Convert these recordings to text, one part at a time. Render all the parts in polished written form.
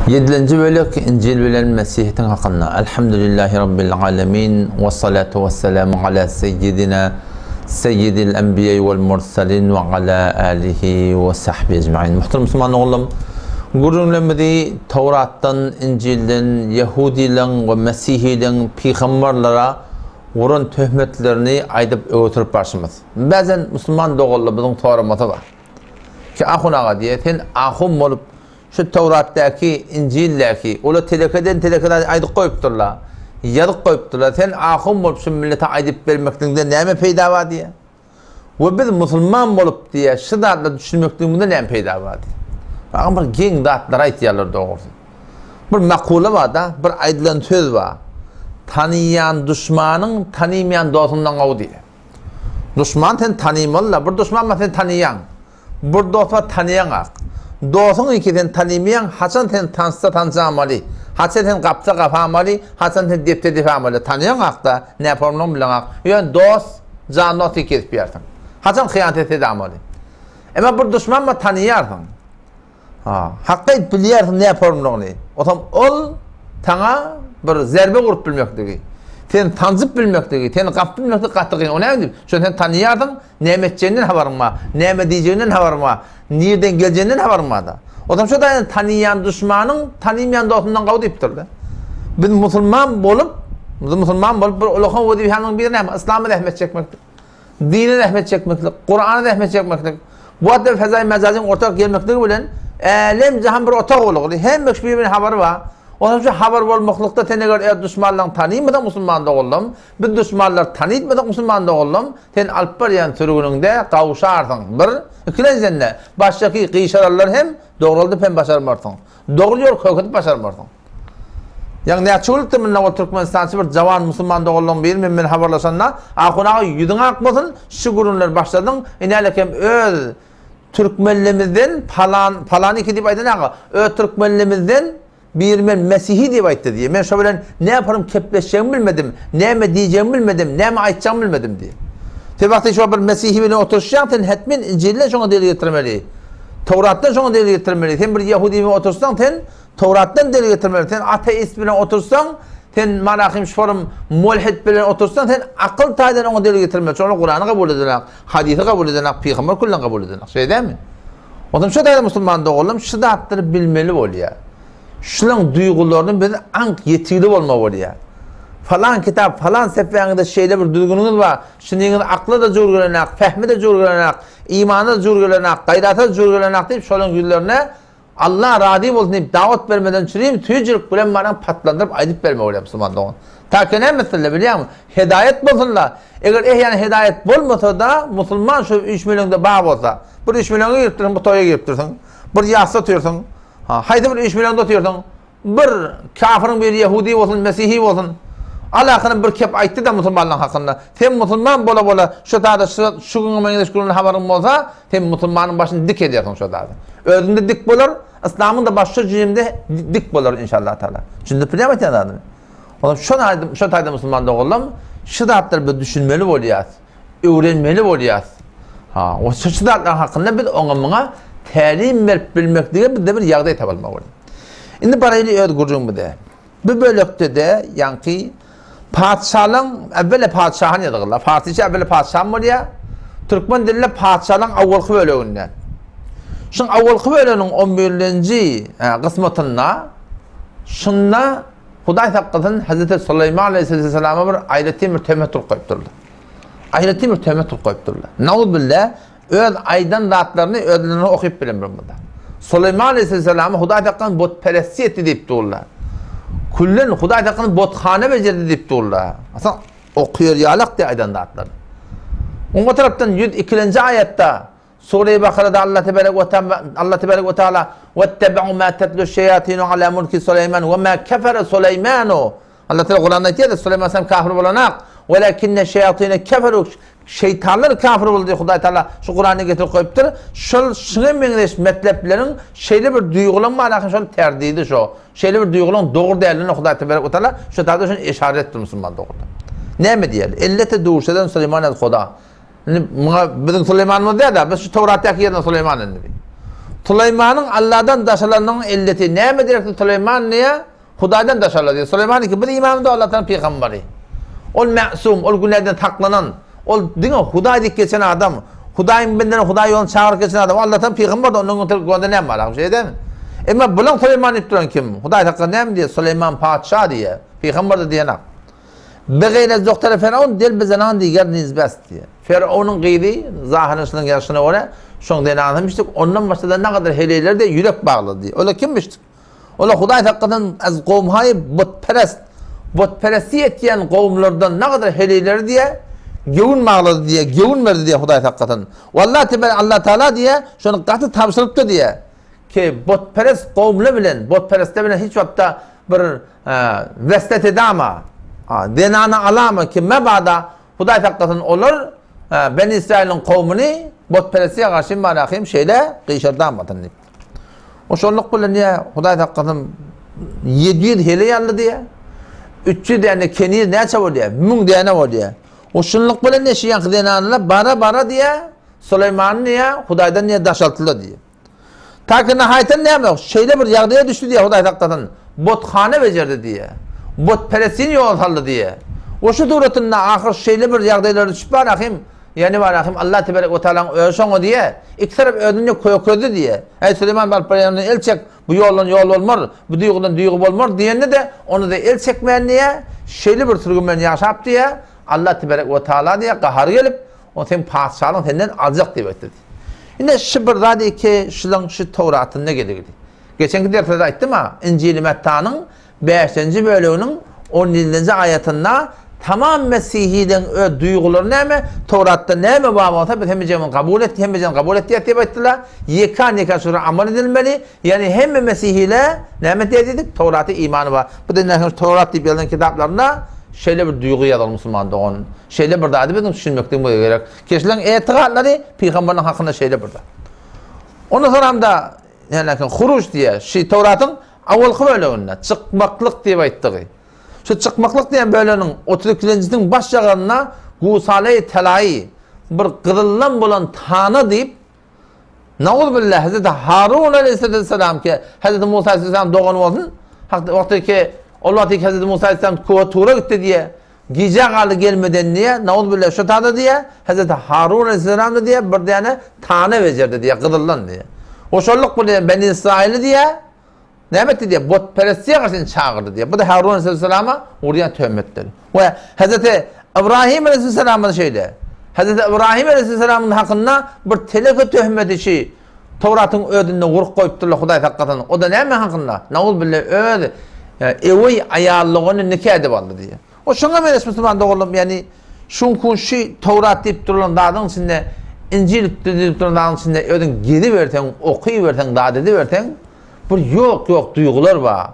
Ýedilenji bölek Injil bilen Mesihitiň hakynda Elhamdülillahi Rabbil alemin we salatu we selamu ala seyyidina seyyidil enbiýa wal mursalin we ala alihi we sahbihi ecmain. Muhterem musulman ogullarym, gürrüňlerimizi Tawratdan, Injilden, Ýehudileň we Mesihileň pygamberlere guran töhmetlerini aýdyp öwürtirip barşymyz. Bäzen musulman doganlarymyzyň soramasy bar. Ki ahun aga diýýär, sen ahun bolup Şu Töwratdaky, Injildäki, olar telekeden teleke zady aýdyp goýupdyrlar, ýazyp goýupdyrlar. Sen ahun bolup şu millete aýdyp bermekligiňden näme peýda bar diýýär. We biz musulman bolup diýýär, şu zatlara düşünmekligimizden näme peýda bar diýýär. Agam bir geň zatlar aýtýarlar dogrusy. Bir makula bar-da, bir aýdylan söz bar. Tanyýan duşmanyň tanymaýan dostuňdan gowy diýýär. Duşman sen tanymaly-da, bir duşman bar sen tanyýaň. Bir dost bar tanaýaňak. Dosuň iki sen tanymaýaň haçan sen tanşsa tanşamaly, haçan sen gapsa gapamaly, haçan sen depse depamaly tanaýaňakda näpormlygyny bileňak. Ýöne dost jan dost diýip gezip ýörsiň. Haçan hyýanat etse edamaly. Emma bir duşman bar tanaýarsyň. Ha, hakyt bilýärsiň näpormlygyny. Otam ol saňa bir zerbe urup bilmekligi, seni tanjyp bilmekligi, seni gapyp bilmekligi gaty kyn. O näme diýip? Şony sen tanaýarsyň, näme etjeginden habaryň bar, näme diýjeginden habaryň bar, nirden geljeginden habaryň bar-da. Otam şo taýdan tanaýan duşmanyň tanymaýan dostuňdan gowy diýipdir-de. Biz musulman bolup, biz musulman bolup bir ulakan wezipämiziň biri näme? Yslama zähmet çekmekdir. Dine zähmet çekmeklik, Kurana zähmet çekmeklik. Bu wagtda fezaý mejazyň ortak gelmekligi bilen älem jahan bir otag bolugly. Hemme kişi bir-birine habary bar. Onsoň şu habar bolmaklykda sen eger öz duşmanlaryňy tanymasaň musulman doganlarym, biz duşmanlary tanytmasak musulman doganlarym, sen alyp barýan sürgüniňde gawşarsyň. Bir, ikilenjiden-de, başdaky gyşararlar hem dograldyp hem başarmarsyň. Dogry ýol kökedip başarmarsyň. Ýaňy näçe günlükdir munda ol türkmenistançy bir jawan musulman doganlaryň biri men bilen habarlaşanda, Ahun aga ýüzüň ak bolsun, şu gürrüňleri başladyň, inälek hem öz türkmenlemizden palan, palaniki diýip aýdan aga, öz türkmenlemizden biri men mesihi diýip aýtdy diýýär. Men şo bilen näparym kepleşjegimi bilmedim, näme diýjegimi bilmedim, näme aýtjagymy bilmedim diýýär. Sen wagty şo bir mesihi bilen oturyşýaň, sen hetmen Injilden şoňa delil getirmeli. Towratdan şoňa delil getirmeli. Sen bir ýehudi bilen otursaň, sen Towratdan delil getirmeli. Sen ateist bilen otursaň, sen malahim şorum mulhid bilen otursaň, sen akyl taýdan oňa delil getirmeli. Şolar Kurany kabul edenak, hadysy kabul edenak, pygamber küllen kabul edenak. Şeýle dälmi? Ondan şu taýdan musulman doganlarym şu zatlary bilmeli bolýar. Şulaň duýgularyny biz aňk ýetigli bolmaly bolýar. Falan kitap, falan sepäňizde şeýle bir düzgüniňiz bar. Şunyňyz akla-da jur gelenak, fehme-de jur gelenak, imana-da jur gelenak, gaýrata-da jur gelenak diýip şolaň ýüzlerine Allah razy bolsun diýip dawat bermeden çürim süýjülik bilen bana patlandyryp aýdyp berme bolýar musulman dogan. Take näme etsinler bilýäňmi? Hedaýat bolsunlar. Eger ehýan hedaýat bolmasa-da musulman şu üýşmeleňde bar bolsa, bir üýşmeleňe giripdirsiň, bir toýa giripdirsiň, bir ýasda otyrsyň, ha, haýsy bir üýşmeleňde otyrsyň, Bir kafiriň biri ýehudi bolsun, mesihi bolsun, alakyny bir kep aýtdy-da musulmanlaryň hakynda. Sen musulman bola-bola şu zada şu şu güňe meňzeş gürrüňde habaryň bolsa, sen musulmanyň başyny dik edersiň şo zada. Özüňde dik bolar, yslamyň-da başy şu jemde dik bolar inşallah taala. Düşündirip bilýärmi aýtýan zadymy? Onsoň şo aýdym şo taýda musulman doganlarym şu zatlary biz düşünmeli bolýas. Öwrenmeli bolýas. Ha, o şu zatlar hakynda biz oňa muňa tälim berip bilmeklige bizde bir ýagdaý tapylmaly bolýar. Indi baraýly öz gürrüňimize. Bu bölekde-de ýaňky patyşalaň äwwele patyşahan ýazgylar. Parsyça äwwele patyşam bolýar. Türkmen dilinde patyşalaň awwalky böleginde. Şuň awwalky böleginiň on birinji gysmatynda şunda Hudaý saklasyn Hazreti Suleýman aleyhissalama bir aýratyn bir töhmet urup goýupdyrlar. Aýratyn bir töhmet urup goýupdyrlar. Nauzbillah öz aýdan zatlaryny özlerine okyp bilen bir munda. Suleýman aleyhissalamy Hudaý saklasyn butperestçi etdi diýip durlar. Küllen Hudaý saklasyn buthana bejerdi diýip durlar. Aslynda okyr ýalak diýip aýdan zatlary. Oňa tarapdan 102-nji aýatda Sure-i Bakarada Allah tebarek we taala Allah tebarek we taala Wettebe'u ma tetlu şeýatinu ala mulki Suleýman we ma kefere Suleýmanu Allah Teala Kuranda aýtýar, Suleýman aleyhisselam kafir bolanak. Welakinne şeýatine keferu Şeýtanlar kafir boldy diýip Hudaý Teala şu Kuranda getirip goýupdyr. Şol şuňa meňzeş metlepleriň şeýle bir duýgulaň bar, şol terdidi şo. Şeýle bir duýgulaň dogry däldigini Hudaý tebarek we taala şu taýda şony eşaret etdi musulman dogruda. Näme diýeli? Ellete duşeden Suleýman el Huda. Indi muňa biziň Suleýmanymyz däl-de, biz şu Towratdaky ýerden Suleýman indi. Suleýmanyň Alladan daşalanynyň illeti näme diýersiň Suleýman diýýär, Hudaýdan daşala diýýär. Suleýman ki biz imanymyzda Allah Taala pygambary. Ol mäsum, ol günäden saklanan, ol diňe Hudaý diýip geçen adam. Hudaýyň bendelerini Hudaý ýoluna çagyryp geçen adam. Allah Taala pygamber ondan öňe gonda näme bar? Şeýle dälmi? Emma bulan Suleýman diýip duran kim? Hudaý hakda näme diýýär? Suleýman patyşa diýýär. Pygamber de diýenak. Begeýre doktora Firaun del bezenan diýer nizbest diýýär. Firaonyň gyzy zahyryň şunuň ýaşyna görä şoň zenany mişdik, ondan başga-da nagadar heleýler-de ýürek baglady. Olar kimmişdik? Olar Hudaý hakyndan az gowumhaý butperest, butperestlik etýän gowumlardan nagadar heleýleri diýýär, göwün baglady diýýär, göwün berdi diýýär Hudaý hakyndan. Walla teber Allah Taala diýýär, şony gaty tabşyrypdy diýýär. Ki butperest gowumlar bilen, butperestler bilen hiç wagtda bir weslet edama, zenana alama ki mebada Hudaý saklasyn, olar Beni Ysraýylyň kowumyny butperestlige garşy Malahym şeýle gyşardamasyn diýip. O şonluk bilen diýýär, Hudaý saklasyn, 700 heleý aldy diýýär. 300 däne keniz näçe bolýar? 1000 däne bolýar. O şunluk bilen diýýär, şu ýanky zenanlar bara-bara diýýär, Suleýmany diýýär, Hudaýdan diýýär, daşaltdylar diýýär. Ta ki nahaýtan näme, şeýle bir ýagdaýa düşdi diýýär, Hudaý saklasyn, buthana bejerdi diýýär. Butperestini ýola saldy diýýär. We şu suratynda ahyr şeýle bir ýagdaýlara düşüp bar ahim, ýagny bar ahim Allah tebarek we taalaň özi şoňa diýýär, iki tarap özüni kökezdi diýýär. Eý Süleýman baryp bir ýerinden el çek, bu ýoldan ýol bolmar, bu duýgudan duýgy bolmar diýende-de, ony-da el çekmän diýýär, şeýle bir sürgün bilen ýaşap diýýär, Allah tebarek we taala diýýär, gahary gelip, Ony seň patyşalygyň senden aljak diýip aýtdy. Ine şu bir zat iki şulaň şu Towratynda geligidi. Geçenki derslerde aýtdym-a, Injili Mettanyň bäşinji böleginiň on ýedinji aýatynda tamam mesihileň öz duýgulary näme, Towratda näme bar bolsa biz hemmejigimiz kabul etdik, hemmejigimiz kabul etýäs diýip aýtdylar. Ýekan-ýekan şulara amal edilmeli. Ýagny hemme mesihile näme etýär diýdik? Towrata imany bar. Bu da nähili Towrat diýip ýazylan kitaplarynda şeýle bir duýgy ýazylan musulman dogan. Şeýle bir zady biziň düşünmekligimiz gerek. Keşleň etigatlary pygamberler hakynda şeýle bir zat. Ondan soň hem-de näme Huruj diýýär. Şu Towratyň awalky böleginde çykmaklyk diýip aýtdygy. Şu çykmaklyk diýen böleginiň 32-njisiniň baş ýagynda Gusaleý Telaýy bir gyzyldan bolan tana diýip Nauzbillah Hazreti Harun aleyhisselam ki Hazreti Musa aleyhisselam dogany bolsun. Wagty ki ol wagty ki Hazreti Musa aleyhisselam Kuwa Tura gitdi diye gije galdy gelmeden diye nauzbillah şu tada diye Hazreti Harun aleyhisselam da diye bir däne tane bejerdi diye gyzyldan diye. Oşolluk bilen Beni İsraili diye Näme etdi diýýär? Butperestlige garşy çagyrdy diýýär. Bu-da Harun aleyhisselama urýan töhmetdir. We Hezreti Ibrahim aleyhisselama şeýle. Hezreti Ibrahim aleyhisselamyň hakynda bir teleke töhmeti şi Towratyň özünde urup goýupdyrlar Hudaý saklasyn. O-da näme hakynda? Nauzbillah öz eweý aýallygyny nika edip aldy diýýär. O şoňa meňzeş musulman doganlarym, ýagny şuňkun şu Towrat diýip durulan zadyň içinde, Injil diýip duran zadyň içinde özüň geziberseň, okyberseň, zat ediberseň, bir ýok-ýok duýgular bar.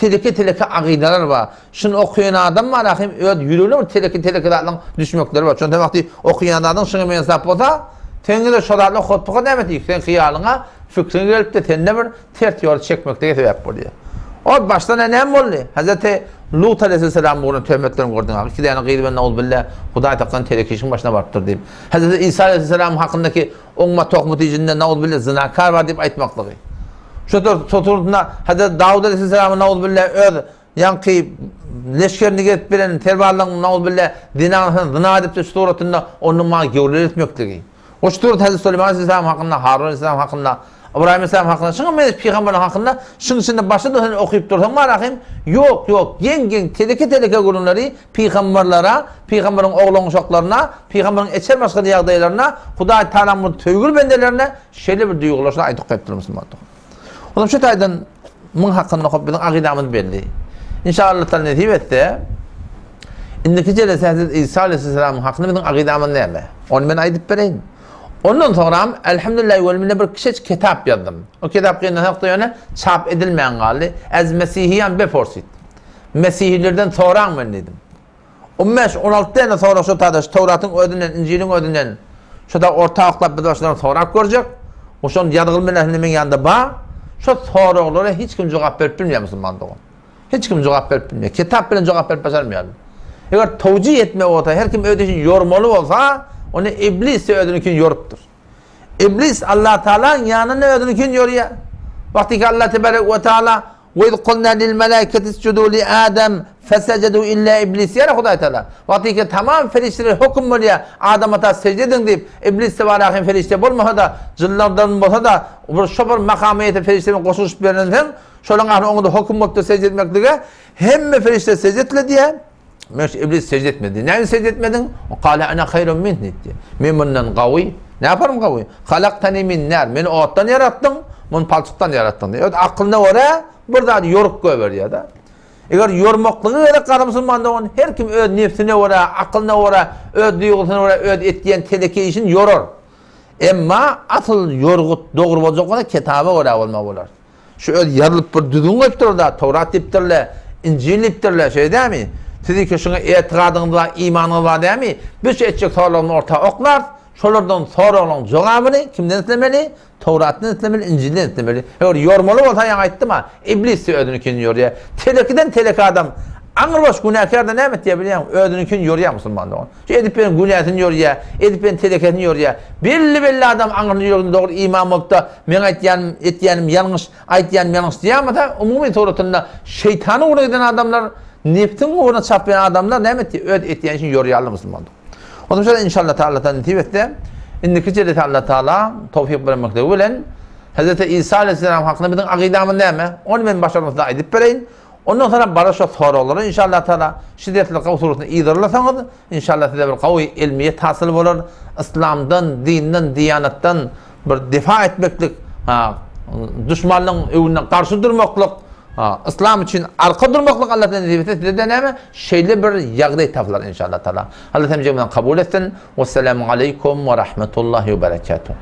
Teleke-teleke agydalar bar. Şuny okaýan adam bar ahim öz ýüregine bir teleke-teleke zatlaryň düşmekleri bar. Şonda wagty okaýan zadyň şuňa meňzäp bolsa, seňde şo zatlar hotbuka näme diýip, seň hyýalyňa, fikriňe gelip-de sende bir ters ýola çekmeklige sebäp bolýar. Ol başdan näme boldy? Hazreti Lut aleyhisselam ugruna töhmetlerini gördüň. Iki däne gyzy bilen nauzbilla Hudaý takan telek işiň başyna barypdyr diýip. Hazreti İsa aleyhisselam hakyndaky oňma tohmat işinde nauzbilla zinakar bar diýip aýtmaklygy. Şu suratynda Hazreti Dawud aleyhisselam nauzbilla öz ýaňky leşgerini gezip bilen serbarlaryň nauzbilla zina zina edip şu suratynda onuň maňa gewrel etmekligi. O şu surat Hazreti Süleyman aleyhisselam hakynda, Harun aleyhisselam hakynda, Ibrahim aleyhisselam hakynda, şuňa meňzeş pygamberler hakynda şuň içinde başda sen okyp dursaň bar ahim, ýok, ýok, geň-geň, teleke-teleke gürrüňleri pygamberlere, pygamberiň oglan uşaklaryna, pygamberiň eçer başga ýagdaýlaryna, Hudaý Tagalaň bu söýgüli bendelerine şeýle bir duýgular şuny aýdyp goýupdyr musulman dogan. Onuň şu taýdan muň hakynda hop biziň agydamyz belli. Inşallah Taala nesip etse, indiki jelese Hazreti İsa aleyhisselamyň hakynda biziň agydamyz näme? Ony men aýdyp bereýin. Ondan soňram elhamdülillah we minne bir kiçijik kitap ýazdym. O kitap gynansak-da ýöne çap edilmän galdy. Az Mesihiyan beporsit. Mesihilerden soraň men diýdim. On bäş, on alty däne sorag şo tada şu Towratyň özünden, Injiliň özünden şo da orta oklap biz başlaryny sorap görjek. O şon ýazgyly bilen meň ýanymda bar. Şo soraglara hiç kim jogap berip bilmeýär musulman dogan. Hiç kim jogap berip bilmeýär. Kitap bilen jogap berip başarmaýar. Eger towjih etmek bolsa, her kim öz işini ýormaly bolsa, onda iblis de özüninkini ýorupdyr. Iblis Allah Taalanyň ýanynda özünikin ýorýar. Wagtyky Allah tebarek we taala Ve iz kulna lil melaiketi isjudu li Adem fesejedu illa iblis diýýär Hudaý Taala. Wagtyky tamam perişdeler höküm bolýar, Adam ata sejde ediň diýip, iblis tebarek hem perişde bolmasa-da, jynlardan bolsa-da, bir şo bir makama ýetip perişde bilen goşulyşyp berensoň, şolaryň ahyry oňa-da höküm bolupdyr sejde etmeklige. Hemme perişde sejde etdiler diýýär. Meş iblis sejde etmedi. Näme sejde etmediň? Kale ana haýrun min diýdi. Men mundan gawy. Ne yaparym gawy? Halaktani min nar. Meni otdan ýaratdyň, muny palçykdan ýaratdyň diýdi. Öz aklyna görä bir zady ýorup goýberýär da. Eger ýormaklygy gerek gara musulman dogan, her kim öz nefsine görä, aklyna görä, öz duýgusyna görä öz etýän teleke işini ýorar. Emma asyl ýorgut dogry boljak bolsa kitaba görä bolmaly bolar. Şu öz ýazylyp bir düzgün goýupdyrlar-da, Towrat diýipdirler, Injil diýipdirler, şeýle dälmi? Siziňki şuňa etigadyňyz bar, imanyňyz bar dälmi? Biz şu etjek soragymyzy orta oklarys, şolardan soraglaryň jogabyny kimden islemeli? Towratdan islemeli, Injilden islemeli. Eger ýormaly bolsa, ýaňy aýtdym-a, Iblis-de özüniňkini ýorýar. Telekiden teleki adam, aňrybaş günäkär-de näme etýär bilýäňmi? Özüniňkini ýorýar musulman dogan. Şu edip beren günäsini ýorýar, edip beren telekesini ýorýar. Belli-belli adam aňryny ýüreginde dogry iman bolup-da, meň aýtýanym, etýänim ýalňyş, aýtýanym ýalňyş diýýärmese, umumy suratynda şeýtanyň ugruna giden adamlar, nebsiň ugruna çapýan adamlar näme etýär? Öz etýän işini ýorýarlar musulmanlar. Onuň üçin inşallah Taala Taala nesip etse, indiki jelese Allah Taala towfyk bermekligi bilen Hz. Isa aleyhisselam hakynda biziň akydamyz näme? Ony men başarmasam aýdyp bereýin. Ondan soňra bara şo soraglary inşallah taala şiddetli gawy suratynda yzarlasaňyz, inşallah size bir gawy ilmiýet hasyl bolar. Yslamdan, dinden, diýanatdan bir difa etmeklik, ha, duşmanlygyň öňünde garşy durmaklyk, ha, yslam üçin arka durmaklyk Allah nesip etse size-de näme? Şeýle bir ýagdaý tapylar inşallah taala. Allah hemjemizi kabul etsin. Wessalamu aleýkum we rahmetullahi we berekatuh.